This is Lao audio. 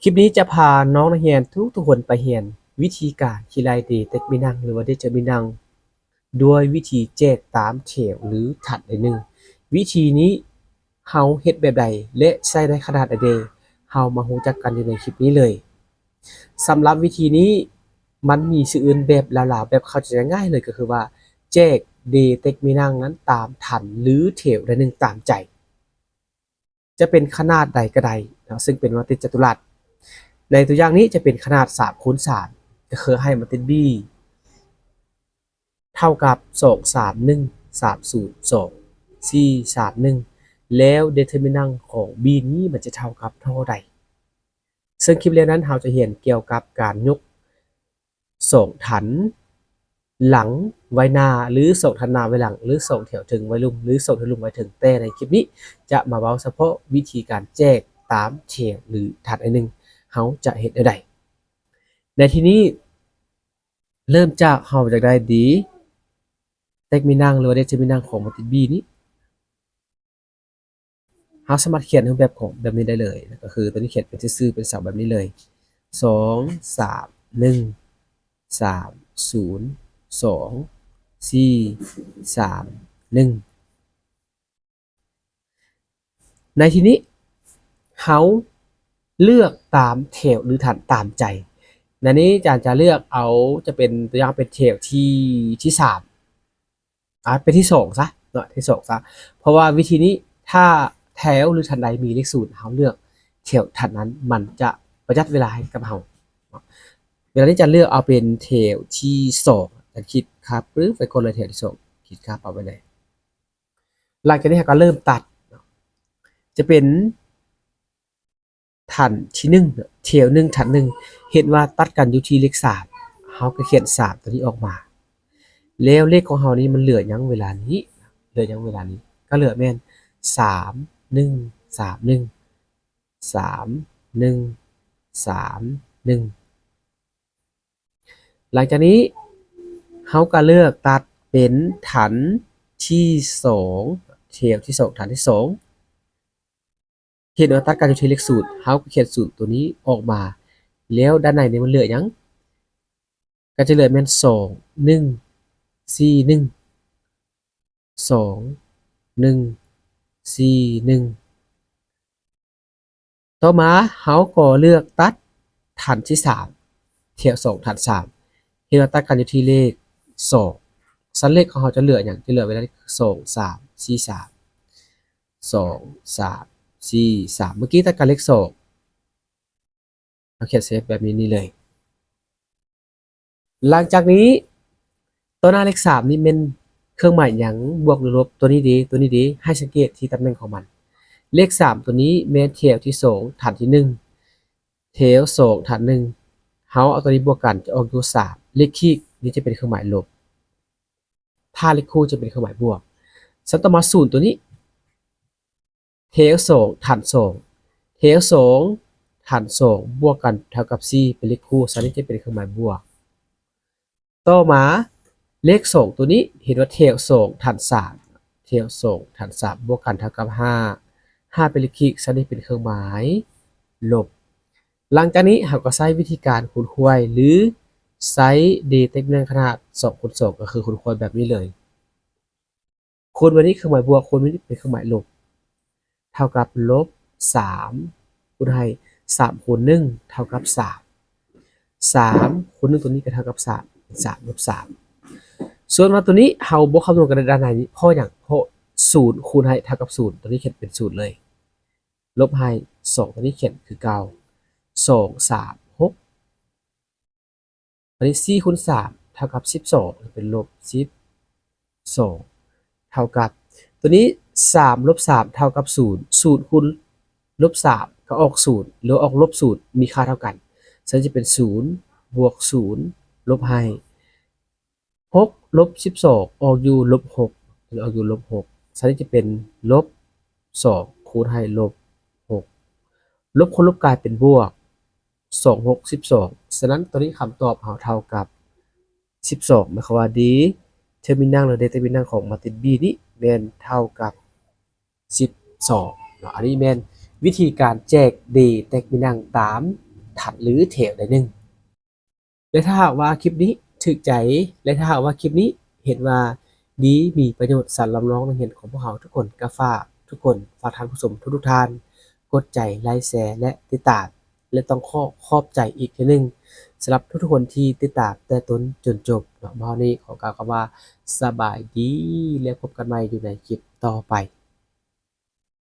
ຄລິບນີ້ຈະພານ້ອງນັກຮຽນທຸກໆຄົນໄປຮຽນວິທີການຄິດໄລ່ເດເຕັກມິນັງ ຫຼືວ່າເດເຕີມິນັງ ດ້ວຍວິທີແຈກຕາມແຖວ ຫຼືຖັນໃດໜຶ່ງ. ວິທີນີ້ເຮົາເຮັດແບບໃດ ແລະ ໃຊ້ໄດ້ຂະໜາດໃດແດ່ ເຮົາມາຮູ້ຈັກກັນຢູ່ໃນຄລິບນີ້ເລີຍ. ສຳລັບວິທີນີ້ມັນມີຊື່ອື່ນແບບລາວໆ ແບບເຂົ້າໃຈງ່າຍເລີຍ ກໍຄືວ່າແຈກເດເຕັກມິນັງນັ້ນຕາມຖັນ ຫຼືແຖວໃດໜຶ່ງຕາມໃຈ. ຈະເປັນຂະໜາດໃດກໍໄດ້ເນາະ ເຊິ່ງເປັນມັດຕິຈັຕຸລັດ. ໃນຕົວຢ່າງນີ້ຈະເປັນຂະໜາດສາມຄູນສາມ ກໍຄືໃຫ້ມັດຕິ B ເທົ່າກັບສອງສາມໜຶ່ງ ສາມສູນສອງ ສີ່ສາມໜຶ່ງ ແລ້ວເດເຕີມິນັງຂອງ B ນີ້ມັນຈະເທົ່າກັບທໍ່ໃດ. ເຊິ່ງຄລິບແລ້ວນັ້ນເຮົາຈະຮຽນກ່ຽວກັບການຍົກ ສອງຖັນຫຼັງໄວ້ໜ້າ ຫຼືສອງຖັນໜ້າໄວ້ຫຼັງ ຫຼືສອງແຖວເທິງໄວ້ລຸ່ມ ຫຼືສອງແຖວລຸ່ມໄວ້ເທິງ. ແຕ່ໃນຄລິບນີ້ຈະມາເວົ້າສະເພາະວິທີການແຈກຕາມແຖວ ຫຼືຖັນອັນໜຶ່ງ ເຮົາຈະເຮັດແນວໃດ. ໃນທີ່ນີ້ເລີ່ມຈາກເຮົາຢາກໄດ້ເດເຕັກມິນັງ ຫຼືວ່າເດເຕີມິນັງຂອງມັດຕິ B ນີ້. ເຮົາສາມາດຂຽນຮູບແບບຂອງແບບນີ້ໄດ້ເລີຍ ກໍຄືຕົວນີ້ຂຽນເປັນຊື່ໆ ເປັນເສົາແບບນີ້ເລີຍ ສອງສາມໜຶ່ງ ສາມສູນສອງ ສີ່ສາມໜຶ່ງ. ໃນທີ່ນີ້ເຮົາເລືອກຕາມແຖວ ຫຼືຖັນຕາມໃຈ. ໃນນີ້ອາຈານຈະເລືອກເອົາ ຈະເປັນຕົວຢ່າງເປັນແຖວທີ ທີສາມ ອາ ເປັນທີສອງຊະເນາະ ທີສອງຊະ ເພາະວ່າວິທີນີ້ ຖ້າແຖວ ຫຼືຖັນໃດມີເລກສູນ ເຮົາເລືອກແຖວຖັນນັ້ນ ມັນຈະປະຢັດເວລາໃຫ້ກັບເຮົາເນາະ. ເວລານີ້ຈະເລືອກເອົາເປັນແຖວທີສອງ ຈະຂີດຄາບປຶບໄວ້ກ່ອນເລີຍ ແຖວທີສອງ ຂີດຄາບປຶບໄວ້ເລີຍ. ຫຼັງຈາກນີ້ເຮົາກໍເລີ່ມຕັດເນາະ ຈະເປັນ ຖັນທີໜຶ່ງ ແຖວໜຶ່ງ ຖັນໜຶ່ງ ເຫັນວ່າຕັດກັນຢູ່ທີ່ເລກສາມ ເຮົາກໍຂຽນສາມຕົວນີ້ອອກມາ ແລ້ວເລກຂອງເຮົານີ້ມັນເຫຼືອຫຍັງເວລານີ້ ເຫຼືອຫຍັງເວລານີ້ ກໍເຫຼືອແມ່ນ ສາມໜຶ່ງ ສາມໜຶ່ງ ສາມໜຶ່ງ ສາມໜຶ່ງ. ຫຼັງຈາກນີ້ເຮົາກໍເລືອກຕັດເປັນຖັນທີສອງ ແຖວທີສອງ ຖັນທີສອງ ເຫັນວ່າຕັດກັນຢູ່ທີ່ເລກສູນ ເຮົາກໍຂຽນສູນຕົວນີ້ອອກມາ ແລ້ວດ້ານໃນນີ້ມັນເຫຼືອຫຍັງ? ກໍຈະເຫຼືອແມ່ນ ສອງໜຶ່ງສີ່ໜຶ່ງ ສອງໜຶ່ງສີ່ໜຶ່ງ. ຕໍ່ມາເຮົາກໍເລືອກຕັດຖັນທີສາມ ແຖວສອງ ຖັນສາມ ເຫັນວ່າຕັດກັນຢູ່ທີ່ເລກສອງ ຊັ້ນເລກຂອງເຮົາຈະເຫຼືອຫຍັງ? ຈະເຫຼືອເວລານີ້ ສອງສາມສີ່ສາມ ສອງສາມສີ່ສາມ ເມື່ອກີ້ຕັດກັນເລກສອງ ເຮົາຂຽນໃສ່ແບບນີ້ນີ້ເລີຍ. ຫຼັງຈາກນີ້ ຕໍ່ໜ້າເລກສາມນີ້ແມ່ນເຄື່ອງໝາຍຫຍັງ? ບວກ ຫຼື ລົບ? ຕົວນີ້ເດ ຕົວນີ້ເດ ໃຫ້ສັງເກດທີ່ຕຳແໜ່ງຂອງມັນ. ເລກສາມຕົວນີ້ແມ່ນແຖວທີສອງ ຖັນທີໜຶ່ງ ແຖວສອງ ຖັນໜຶ່ງ ເຮົາເອົາຕົວນີ້ບວກກັນຈະອອກຢູ່ສາມ ເລກຂີດນີ້ຈະເປັນເຄື່ອງໝາຍລົບ ຖ້າເລກຄູ່ຈະເປັນເຄື່ອງໝາຍບວກ. ຊັ້ນຕໍ່ມາ ສູນຕົວນີ້ ແຖວສອງ ຖັນສອງ ແຖວສອງ ຖັນສອງ ບວກກັນເທົ່າກັບສີ່ ເປັນເລກຄູ່ ຊັ້ນນີ້ຈະເປັນເຄື່ອງໝາຍບວກ. ຕໍ່ມາເລກສອງຕົວນີ້ ເຫັນວ່າແຖວສອງ ຖັນສາມ ແຖວສອງ ຖັນສາມ ບວກກັນເທົ່າກັບຫ້າ ຫ້າ ເປັນເລກຂີດ ຊັ້ນນີ້ເປັນເຄື່ອງໝາຍລົບ. ຫຼັງຈາກນີ້ເຮົາກໍໃຊ້ວິທີການຄູນຂວາຍ ຫຼື ໃຊ້ເດເຕັກມິນັງຂະໜາດສອງຄູນສອງ ກໍຄືຄູນຂວາຍແບບນີ້ເລີຍ. ຄູນແບບນີ້ເຄື່ອງໝາຍບວກ ຄູນແບບນີ້ເປັນເຄື່ອງໝາຍລົບ ເທົ່າກັບລົບສາມ ຄູນໃຫ້ສາມຄູນໜຶ່ງເທົ່າກັບສາມ ສາມຄູນໜຶ່ງຕົວນີ້ກໍເທົ່າກັບສາມ ເປັນສາມລົບສາມ. ສ່ວນວ່າຕົວນີ້ເຮົາບໍ່ຄຳນວນກັນໃນດ້ານໃນນີ້ ເພາະຫຍັງ? ເພາະສູນຄູນໃຫ້ເທົ່າກັບສູນ ຕົວນີ້ຂຽນເປັນສູນເລີຍ ລົບໃຫ້ສອງ ຕົວນີ້ຂຽນຄືເກົ່າ ສອງສາມຫົກ ອັນນີ້ ສີ່ຄູນສາມເທົ່າກັບສິບສອງ ເປັນລົບສິບສອງ ເທົ່າກັບຕົວນີ້ ສາມລົບສາມເທົ່າກັບສູນ ສູນຄູນລົບສາມກໍອອກສູນ ຫຼືອອກລົບສູນ ມີຄ່າເທົ່າກັນ ຊັ້ນຈະເປັນສູນບວກສູນ ລົບໃຫ້ຫົກລົບສິບສອງ ອອກຢູ່ລົບຫົກ ຫຼືອອກຢູ່ລົບຫົກ ຊັ້ນນີ້ຈະເປັນລົບສອງ ຄູນໃຫ້ລົບຫົກ ລົບຄູນລົບກາຍເປັນບວກ ສອງຫົກສິບສອງ ສະນັ້ນ ຕອນນີ້ຄຳຕອບເຮົາເທົ່າກັບສິບສອງ ໝາຍຄວາມວ່າ ເດເຕີມິນັງ ຫຼື ເດເຕີມິນັງຂອງມັດຕິ B ນີ້ແມ່ນເທົ່າກັບສິບສອງເນາະ. ອັນນີ້ແມ່ນວິທີການແຈກເດເຕັກມິນັງຕາມ ທັດ ຫຼື ແຖວໃດໜຶ່ງ. ແລະ ຖ້າຫາກວ່າຄລິບນີ້ຖືກໃຈ ແລະ ຖ້າຫາກວ່າຄລິບນີ້ເຫັນວ່າດີ ມີປະໂຫຍດສຳລັບນ້ອງນັກຮຽນຂອງພວກເຮົາທຸກຄົນ ກໍຝາກທຸກຄົນ ຝາກທ່ານຜູ້ຊົມທຸກໆທ່ານ ກົດໃຈ ໄລແຊ ແລະ ຕິດຕາມ ແລະ ຕ້ອງຂໍຂອບໃຈອີກເທື່ອໜຶ່ງ ສຳລັບທຸກໆຄົນທີ່ຕິດຕາມແຕ່ຕົ້ນຈົນຈົບເນາະ. ບ່າວນີ້ຂໍກ່າວຄຳວ່າສະບາຍດີ ແລະ ພົບກັນໃໝ່ຢູ່ໃນຄລິບຕໍ່ໄປ.